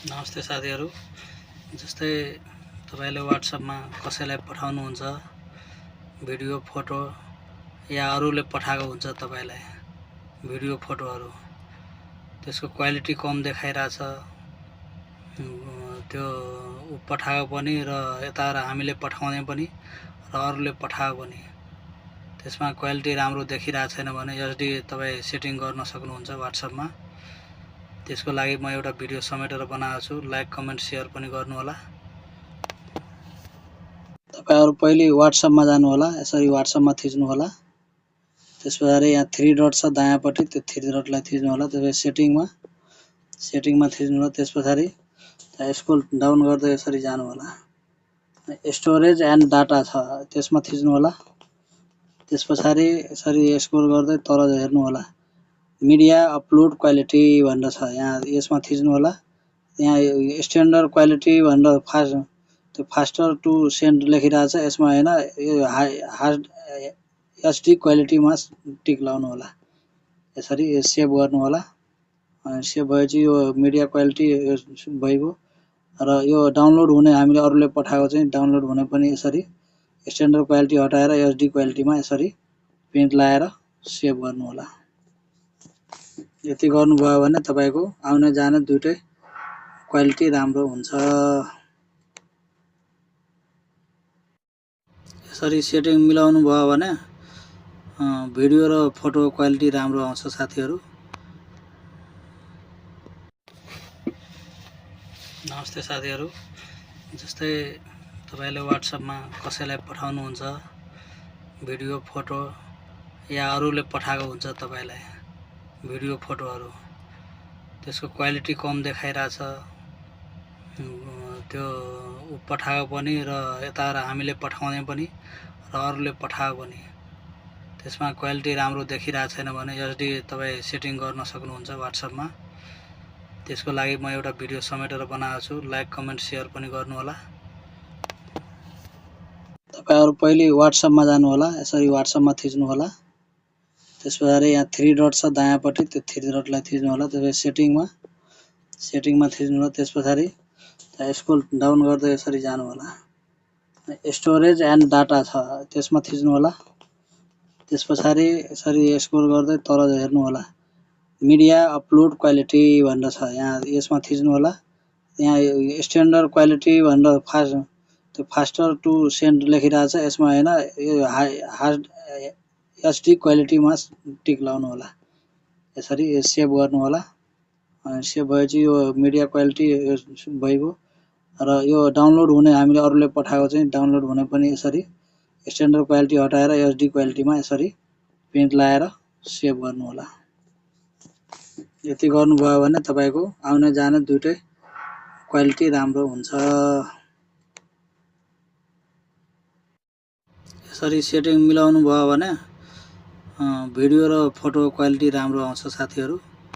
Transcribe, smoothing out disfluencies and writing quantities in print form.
नमस्ते साथीहरू। जस्तै तपाईले WhatsAppमा कसैलाई पठाउनुहुन्छ भिडियो फोटो या अरूले पठाएको हुन्छ तपाईलाई भिडियो फोटोहरू, त्यसको क्वालिटी कम देखाइरहेछ, त्यो पठाएको पनि र यता हामीले पठाउने पनि र अरूले पठाएको पनि त्यसमा क्वालिटी राम्रो देखिरहेको छैन भने एसडी तपाई सेटिङ गर्न सक्नुहुन्छ WhatsAppमा। त्यसको लागि म एउटा भिडियो समेटेर बनाएको छु। लाइक कमेन्ट शेयर पनि गर्नु होला। तपाईहरु पहिले WhatsAppमा जानु होला। यसरी WhatsAppमा थिच्नु होला। त्यसपछि यहाँ 3 डट छ दायाँपट्टि, त्यो 3 डटलाई थिच्नु होला। त्यसपछि सेटिङमा थिच्नु होला। त्यसपछि स्क्रोल डाउन गर्दै यसरी जानु होला। स्टोरेज एन्ड डाटा छ, त्यसमा थिच्नु होला। त्यसपछि यसरी स्क्रोल गर्दै तल हेर्नु होला। मीडिया अपलोड क्वालिटी भनेर छ, यहाँ यसमा थिच्नु होला। यहाँ स्ट्यान्डर्ड क्वालिटी भनेर फास्टर टु सेन्ड लेखिरहेछ, यसमा हैन, यो हार्ड एचडी क्वालिटीमा टिक लाउनु होला। यसरी सेभ गर्नु होला। सेभ भएपछि यो मिडिया क्वालिटी भइगयो र यो डाउनलोड हुने हामीले अरूले पठाएको चाहिँ डाउनलोड हुने पनि यसरी स्ट्यान्डर्ड क्वालिटी हटाएर एचडी क्वालिटीमा यसरी प्रिन्ट लाएर सेभ गर्नु होला। यति गर्नुभयो भने तपाईको आउने जाने दुईटै क्वालिटी राम्रो हुन्छ। यसरी सेटिङ मिलाउनु भयो भने भिडियो र फोटो क्वालिटी राम्रो आउँछ साथीहरू। नमस्ते साथीहरू। जस्तै तपाईले WhatsAppमा कसैलाई पठाउनुहुन्छ भिडियो फोटो या अरूले पठाएको हुन्छ तपाईलाई भिडियो फोटोहरू, त्यसको क्वालिटी कम देखाइरहेछ, त्यो पठाएको पनि र यता हामीले पठाउने पनि र अरूले पठाएको पनि त्यसमा क्वालिटी राम्रो देखिरहेको छैन भने एसडी तपाई सेटिङ गर्न सक्नुहुन्छ WhatsAppमा। त्यसको लागि म एउटा भिडियो समेटेर बनाएको छु। लाइक कमेन्ट शेयर पनि गर्नु होला। तपाईहरु पहिले WhatsAppमा जानु होला। यसरी WhatsAppमा थिच्नु होला। त्यसपछि यहाँ 3 डट छ दायाँपट्टि, त्यो 3 डटलाई थिच्नु होला। त्यसपछि सेटिङमा थिच्नु होला। त्यसपछि स्क्रोल डाउन गर्दै यसरी जानु होला। स्टोरेज एन्ड डाटा छ, त्यसमा थिच्नु होला। त्यसपछि यसरी स्क्रोल गर्दै तल हेर्नु होला। मीडिया अपलोड क्वालिटी भनेर छ, यहाँ यसमा थिच्नु होला। यहाँ स्ट्यान्डर्ड क्वालिटी भनेर फास्टर टु सेन्ड लेखिरहेछ, यसमा हैन, यो हार्ड एचडी क्वालिटीमा टिक लाउनु होला। यसरी सेभ गर्नु होला। सेभ भएपछि यो मिडिया क्वालिटी भइगयो र यो डाउनलोड हुने हामीले अरूले पठाएको चाहिँ डाउनलोड हुने पनि यसरी स्ट्यान्डर्ड क्वालिटी हटाएर एचडी क्वालिटीमा यसरी प्रिन्ट लाएर सेभ गर्नु होला। यति गर्नुभयो भने तपाईको आउने जाने दुईटै क्वालिटी राम्रो हुन्छ। यसरी सेटिङ मिलाउनु भयो भने भिडियो र फोटो क्वालिटी राम्रो आउँछ साथीहरू।